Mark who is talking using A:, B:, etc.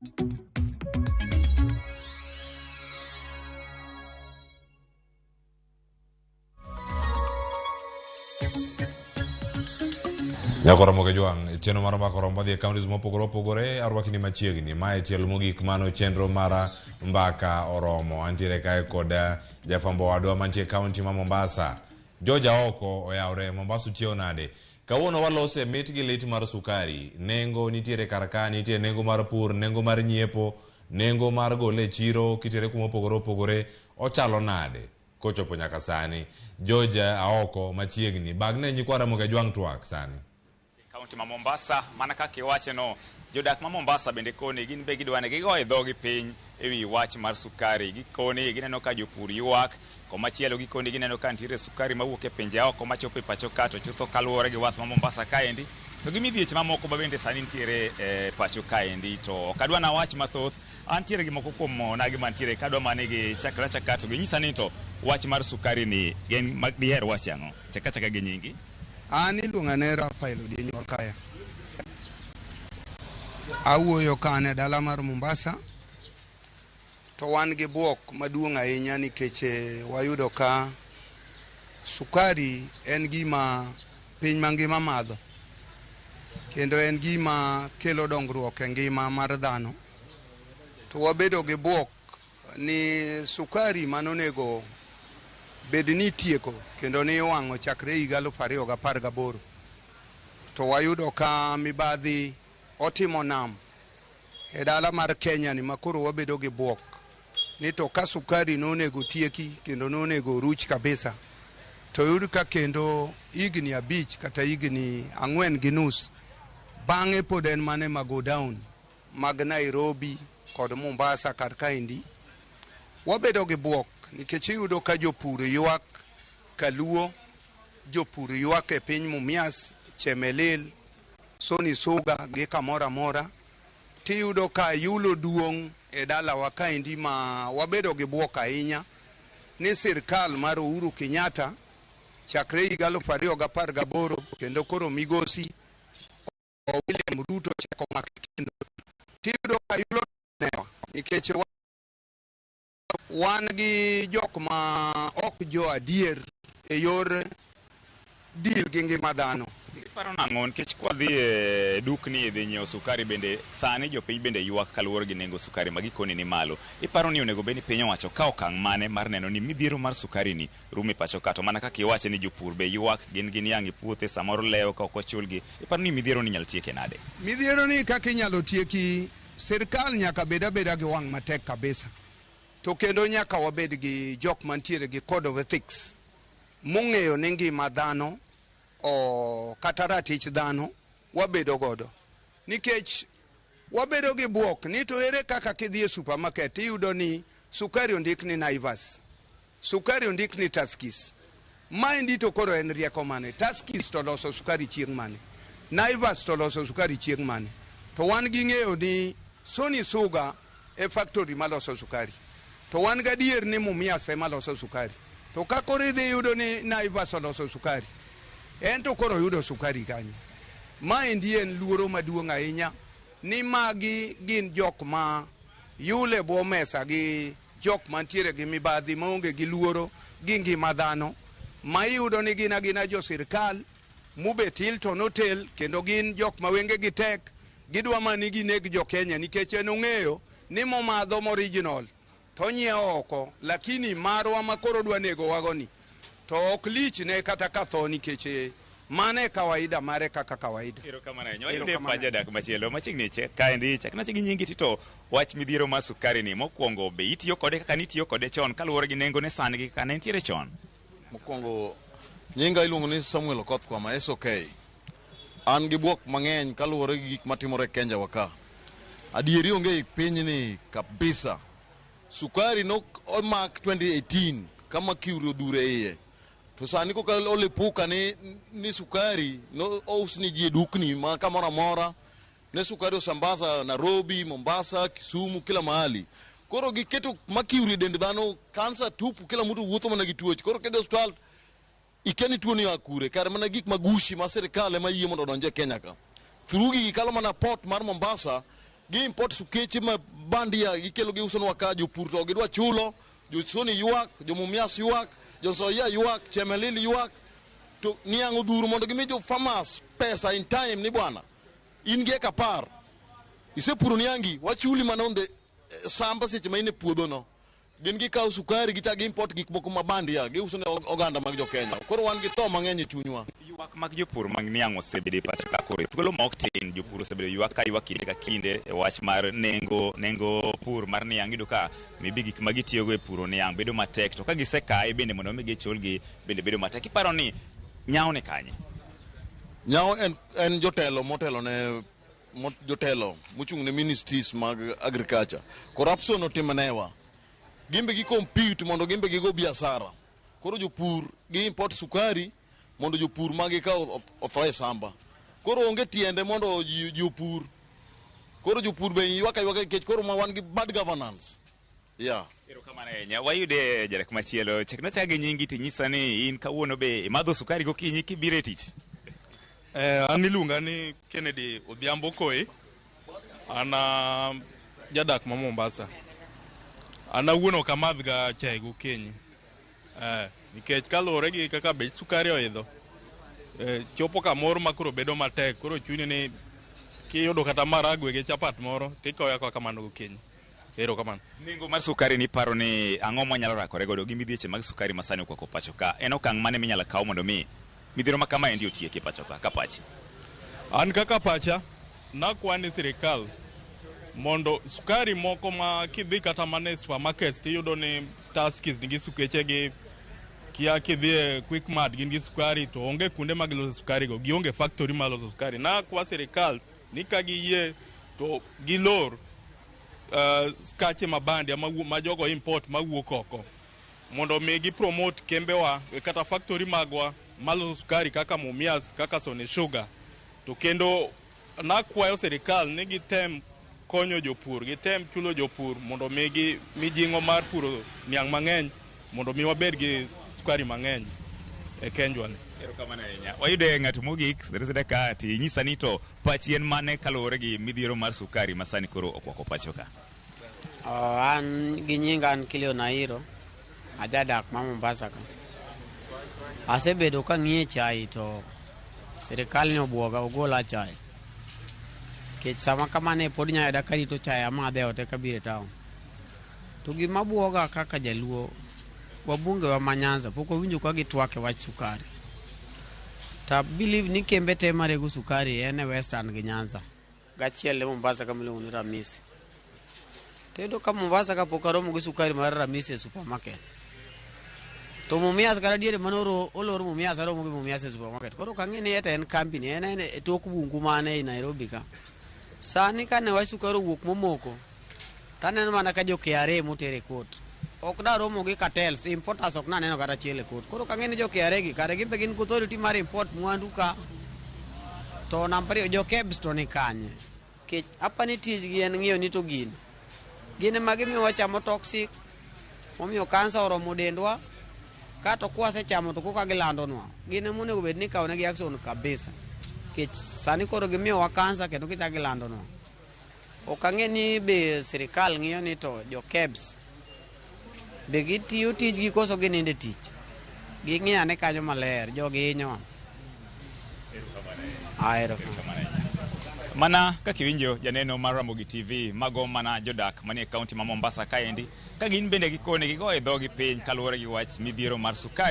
A: Nyako Ramogi Jwang', chenro mar Mbaka Oromo dhi e counties mopogore opogore, arwakni machiegni. Mae tielo mogik mano chenro mar Mbaka Oromo. Antiere kae kod jafwambo wadwa mantie county ma Mombasa. George Aoko oyawre, Mombasa uchiewo nade? Kawuono walose mit gi lit mar sukari. Nengo nitiere kar ka, nitie nengo mar pur, nengo mar nyiepo, nengo mar gole e chiro kitere kuma opogore opogore. Ochalo nade? Kochopo nyaka sani. George Aoko machiegni. Bagne nyikwa Ramogi Ajwang' twak sani.
B: Kaunti ma Mombasa, mana kaka iwache no, jodak ma Mombasa bende koni gin be gidwa ni gigoye dhogi piny e wi wach mar sukari. Gikoni gineno ka jopur ywak, komachielo gikoni gineno ka nitiere sukari mawuok e pinje oko machopo e pacho ka, to chutho kaluwore gi wath ma Mombasa kaendi, to gi midhieche mamoko ma bende sani nitiere e pacho kaendi. To ok adwa nawach mathoth, antiere gi moko kuom onagi mantiere ka, adwa mana ni gichakre achaka to ginyisa ni to wach mar sukari ni gin diher wache ang'o? Chak achaka gi nyingi.
C: An iluonga ni Rafael Odieny Wakaya. Awuoyo ka an e dala mar Mombasa to wan gi bwok maduong' ahinya nikech wayudo ka sukari en gima piny mangima madho kendo en gima kelo dongruok e ngima mar dhano. To wabedo gi bwok ni sukari manonego bed ni itieko kendo ni iwang'o chakre higa 2018 to wayudo ka mibadhi otimo nam e dala mar Kenya ni makoro wabedo gi bwok ni to ka sukari nonego tieki kendo nonego ruch kabisa to yud ka kendo higni 5 kata higni 4.5 bang'e pod en mane ma go down mag Nairobi kod Mombasa kar kaendi. Wabedo gi bwok nikech iyudo ka jopur ywak Kaluo, jopur ywak e piny Mumias, Chemelil, Soni Suga gi kamoro amora. Tiyudo ka yulo duong' e dalawa kaendi ma wabedo gi bwok ahinya ni sirkal mar Uhuru Kenyatta chakre higa 2018 kendo koro migosi William Ruto chako mak kendo. Tiyudo ka yulo newa nikech wan gi jok ma ok jo adier e yor deal gi ngima dhano.
B: Iparo nang'o nikech kwadhi e dukni dhi nyiewo sukari bende sani jopiny bende ywak kaluwore gi nengo sukari ma gikoni ni malo. Iparo ni onego bed ni piny owacho kawo okang' mane mar neno ni midhiero mar sukari ni rumo e pacho ka, to mana kaka iwache ni jopur be ywak, gin gi niang' e puothe, samoro lewo ka ok ochulgi. Iparo ni midhiero ni inyalo tieke nade?
C: Midhiero ni kaka inyalo tieki, sirkal nyaka bed abeda gi wang' matek kabisa. To kendo nyaka wabed gi jok mantiere gi code of ethics mong'eyo ni ngima dhano o kata ratich dhano wabedo godo. Nikech wabedo gi bwok ni to ere kaka kidhi e supermarket iyudo ni sukari ondik ni Naivas, sukari ondik ni Tuskys. Maendi to koro en rieko mane? Tuskys to loso sukari chieng' mane? Naivas to loso sukari chieng' mane? To wan gi ng'eyo ni Sony Sugar e factory maloso sukari. To wan gadier ni Mumias ema loso sukari. To ka koro idhi yudo ni Naivas oloso sukari, en to koro oyudo sukari kanye? Maendi en luoro maduong' ahinya ni magi gin jok ma yule bwo mesa gi jok mantiere gi mibadhi maonge gi luoro gi ngima dhano, ma iyudo ni gin agina jo sirkal mobet Hilton Hotel kendo gin jok ma wengegi tek, gidwa mana ni gineg jo Kenya nikech en ong'eyo ni momadho original to onyiewo oko, lakini marwa ma koro odwa nego wago ni to ok lich ne kata ka tho nikech mano e kawaida mare kaka kawaida.
B: Erokamano ahinya. Wayude pach jadak machielo machiegni kaendi. Chakna gi nyingi to wach midhiero mar sukari ni mokwongo be itiyo kode kaka nitiyo kode chon kaluwore gi nengo ne sani gi kaka ne nitiere chon?
D: Mokwongo nyinga iluongo ni Samuel Okoth Kwama, SOK. An gi bwok mang'eny kaluwore gi gik matimore e Kenya wa ka. Adieri onge e pinyni kabisa. Sukari nok omak 2018 kama kiuri odhure iye. To sani koka olipuka ni sukari no ous ni ji e dukni ma kamoro amora. Ne sukari osambaza Nairobi, Mombasa, Kisumu, kila mahali. Koro giketo mercury e dend dhano, kansa tupu, kila mtu wuotho mana gi tuoche. Koro kidhi osiptal ikia ni tuo ni oa kure, kar mana gik magushi ma sirikal ema yie mondo odonj e Kenya ka. Through gigi kalo mana port mar Mombasa, Gi import sukeche ma bandia gikelo giusonwa ka, jopur to gidwa chulo, jo Sony ywak, jo Mumias ywak, jo Nzoia ywak, Chemelil ywak, to niang' odhuro mondo gimi jo farmers pesa in time ni bwana. In gi eka 10. Isepuro niangi, wachuli mana on the samba seche ma in e puodho no. Gin gikawo sukari gichak gi import gik moko ma bandia giuso ne oganda mag jo Kenya. Koro wan gi tho mang'eny e chunywa.
B: Ywak mag jopur mag niang' osebedo e pacho ka koro e thuolo ma ok tin jopur osebedo ywak ka ywak kinde ka kinde e wach mar nengo pur mar niang'. Iyudo ka maybe gik ma gitiyogo e puro niang' bedo matek, to ka gisekaye bende mondo mi gichulgi bende bedo matek. Iparo ni nyawo ni kanye?
D: Nyawo en jotelo motelo ne jotelo mochung' ne ministries mag agriculture. Corruption otimnewa. Gimbe gi compete mondo gimbe gigo biashara. Koro jopur gi import sukari mondo jopur magi ka otho e samba. Koro onge tiende mondo ji opur. Koro jopur be ywak aywaka nikech koro ma wan gi bad governance. Yeah.
B: Erokamano ahinya. Wayude jadak machielo. Chakna chak gi nyingi tinyisa ni in kawuono be imadho sukari gokinyi kibiro e tich.
E: An iluonga ni Kennedy Odhiambo Koi. An jadak ma Mombasa. An awuon ok amadh ga chai gokinyi. Nikech kaluwore gi kaka bech sukari oidho, chopo kamoro ma koro bedo matek. Koro chuni ni kiyudo kata maragwe gi chapat moro tikoyo akoya kamano gokinyi. Erokamano.
B: Nengo mar sukari ni paro ni ang'o mwanyalo rakore godo gi midhieche mag sukari ma sani okwako pacho ka? En okang' mane minyalo kaw mondo mi midhiero ma kama endi otieki e pacho ka pachi?
E: An kaka pacha, nakwa ni sirikal mondo sukari moko ma kidhi kata mana e supermarkets tiyudo ni Tuskys nigi sukeche gi, kia kidhi e Quickmart gin gi sukari, to onge kuonde ma giloso sukari go, gionge factory mar loso sukari. Nakwa sirikal ni ka giyie to gilor skache mabandia ma jogo import mawuok oko mondo mi gi promote kembewa kata factory magwa maloso sukari kaka Mumias, kaka Sony Sugar. To kendo nakwayo sirikal ni gitem konyo jopur, gitem chulo jopur mondo migi mijing'o mar puro niang' mang'eny mondo mi wabed gi sukari mang'eny e Kenjwa ni.
B: Erokamano ahinya. Wayude ng'at mogik sede ka tinyisa ni to pachi en mane kaluwore gi midhiero mar sukari ma sani koro okwako pacho ka?
F: An gi nyinga an Kilio Nairo, ajadak ma Mombasa ka. Asebedo kang'iye chai to sirikal ni obwoga ogola chai. Nikech sama kamane pod inyalo yuda karito chai amadhe e ot eka abiro e town. To gima bwoga kaka jaluo, wabunge wa ma Nyanza pok wawinjo ka gitwak e wach sukari. To believe ni kembe te marego sukari en e Western gi Nyanza. Gachiel e Mombasa kama iluongo ni Ramisi. To iyudo ka Mombasa ka pok aromo gi sukari mar Ramisi e supermarket. To Mumias kata diere mane olor Mumias aromo gi Mumias e supermarket. Koro ok ang'e ni eta en company, en e tok bungu mane ei Nairobi ka. Sani kane wach sukari owuok momoko, taneno mana ka jo KRA moter e court. Ok daromo gi cartels, importers ok naneno kata achiel e court. Koro ok ang'e ni jo KRA gi kare gin be gin gi authority mar import mwandu ka. To namba ariyo, jo KEBS to ni kanye? Nikech apa ni tijgi en ng'iyo ni to gini. Gin ema gimiyo wachamo toxic, momiyo kansa oromo dendwa, kato kwasechamo to koka gilandonwa. Gin ema onego bed ni ikawo negi action kabisa. Nikech sani koro gimiyowa kansa kendo gichako gilandonwa. Ok ang'e ni be sirikal ng'iyo ni to jo KEBS be gitiyo tijgi koso ginindo e tich. Ging'i ane kanyo maler, jogi hinyowa. Erokamano.
B: Mana kaka iwinjo janeno mar Ramogi TV, mago mana jodak manie kaunti ma Mombasa kaendi, ka gin bende gikone gigo e dhogi piny kaluwore gi wach midhiero mar sukari.